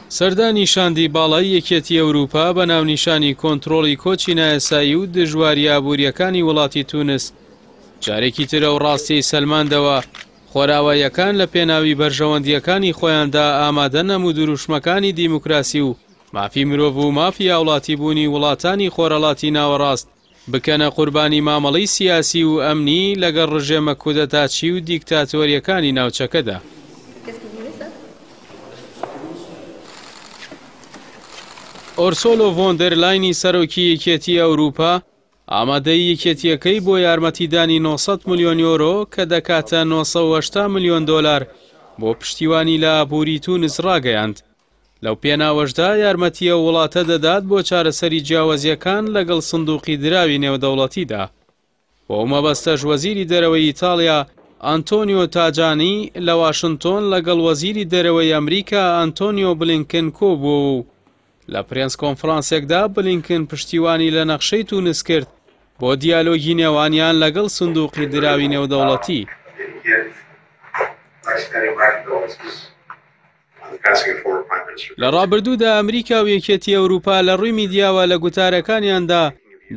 سەردانی شاندی باڵای یەکێتی ئەوروپا بە ناونیشانی کۆنترۆڵی کۆچی نایاسایی و دژوارییە ئابوورییەکانی وڵاتی تونس جارێکی تر ئەو ڕاستیەی سەلماندەوە خۆراواییەکان لە پێناوی بەرژەوەندییەکانی خۆیاندا ئامادەن هەموو دروشمەکانی دیموکراسی و مافی مرۆڤ و مافی هاوڵاتیبوونی وڵاتانی خۆرهەڵاتی ناوەڕاست بکەنە قوربانی مامەڵەی سیاسی و ئەمنی لەگەڵ ڕژێمە کودەتاچی و دیکتاتۆرییەکانی ناوچەکەدا. ئۆرسۆلۆ ڤۆن دێر لاینی سەرۆکی یەکێتیی ئەوروپا ئامادەیی یەکێتییەکەی بۆ یارمەتیدانی 900 ملیۆن یۆرۆ کە دەکاتە 980 ملیۆن دۆلار بۆ پشتیوانی لە ئابووری تونس ڕاگەیاند. لەو پێناوەشدا یارمەتی ئەو وڵاتە دەدات بۆ چارەسەری جیاوازییەکان لەگەڵ سندوقی دراوی نێودەوڵەتیدا. بۆ ئەو مەبەستەش وەزیری دەرەوەی ئیتاڵیا ئانتۆنیۆ تاجانی لە واشنتۆن لەگەڵ وەزیری دەرەوەی ئەمریکا ئانتۆنیۆ بلینکن کۆبووەوە و لە پرێنس کۆنفرانسێکدا بلینکن پشتیوانی لە نەخشەی تونس کرد بۆ دیالۆگی نێوانیان لەگەڵ سندوقی دراوی نێودەوڵەتی. لە ڕابردوودا ئەمریکا و یەکێتی ئەوروپا لە ڕووی میدیاوە لە گوتارەکانیاندا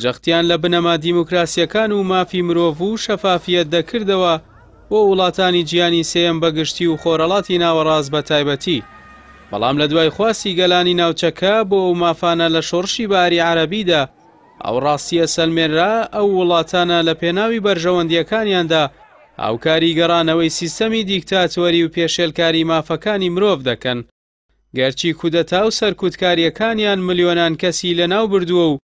جەختیان لە بنەما دیموکراسیەکان و مافی مرۆڤ و شەفافیەت دەکردەوە بۆ وڵاتانی جیهانی سێیەم بە گشتی و خۆرهەڵاتی ناوەڕاست بە تایبەتی. بەڵام لە دوای خواستی گەلانی ناوچەکە بۆ ئەو مافانە لە شۆڕشی بەهاری عەرەبیدا ئەو ڕاستییە سەلمێنرا ئەو وڵاتانە لە پێناوی بەرژەوەندییەکانیاندا هاوکاری گەڕانەوەی سیستەمی دیکتاتۆری و پێشێلکاری مافەکانی مرۆڤ دەکەن گەرچی کودەتا و سەرکوتکارییەکانیان ملیۆنان کەسی لەناو بردووە و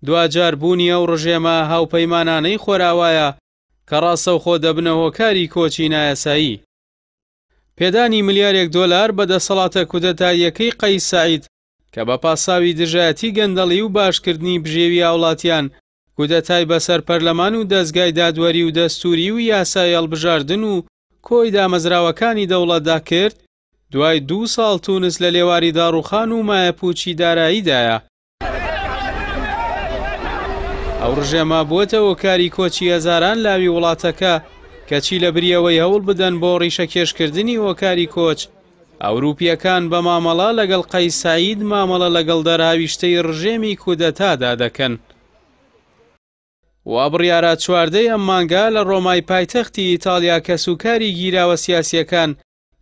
دواجار بوونی ئەو ڕژێمە هاوپەیمانانەی خۆراوایە کە ڕاستەوخۆ دەبنە هۆکاری کۆچی نایاسایی. پێدانی ملیارێک دۆلار بە دەسەڵاتە کودەتاییەکەی قەیس سەعید کە بە پاساوی دژایەتی گەندەڵی و باشکردنی بژێوی هاوڵاتیان کودەتای بەسەر پەرلەمان و دەزگای دادوەری و دەستوری و یاسای هەڵبژاردن و کۆی دامەزراوەکانی دەوڵەتدا کرد، دوای دوو ساڵ تونس لە لێواری داڕوخان و مایەپوچی داراییدایە. ئەو ڕژێمە بووەتە هۆکاری کۆچی هەزاران لاوی وڵاتەکە، کەچی لەبری ئەوەی هەوڵ بدەن بۆ ڕیشەکێشکردنی هۆکاری کۆچ، ئەوروپییەکان بە مامەڵە لەگەڵ قەیس سەعید مامەڵە لەگەڵ دەرهاویشتەی ڕژێمی کودەتادا دەکەن. وا بڕیارە 14 ی ئەم مانگە لە ڕۆمای پایتەختی ئیتاڵیا کەسوکاری گیراوە سیاسییەکان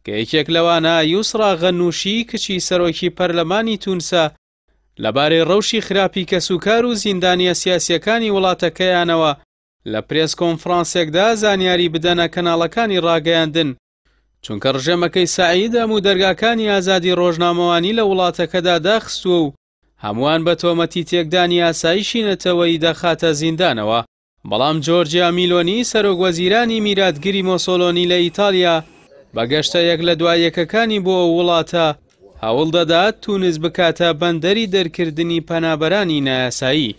کە یەکێک لەوانە یوسرا غەنوشی کچی سەرۆکی پەرلەمانی تونسە لەبارەی ڕەوشی خراپی کەسوکار و زیندانییە سیاسییەکانی وڵاتەکەیانەوە لە پرێس کۆنفرانسێکدا زانیاری بدەنە کەناڵەکانی ڕاگەیاندن، چونکە ڕژێمەکەی سەعید هەموو دەرگاکانی ئازادی ڕۆژنامەوانی لە وڵاتەکەدا داخستووە و هەمووان بە تۆمەتی تێکدانی ئاسایشی نەتەوەیی دەخاتە زیندانەوە. بەڵام جۆرجیا میلۆنی سەرۆک وەزیرانی میراتگری مۆسۆلۆنی لە ئیتاڵیا بە گەشتە یەک لە دوا یەکەکانی بۆ ئەو وڵاتە هەوڵ دەدات تونس بکاتە بەندەری دەرکردنی پەنابەرانی نایاسایی.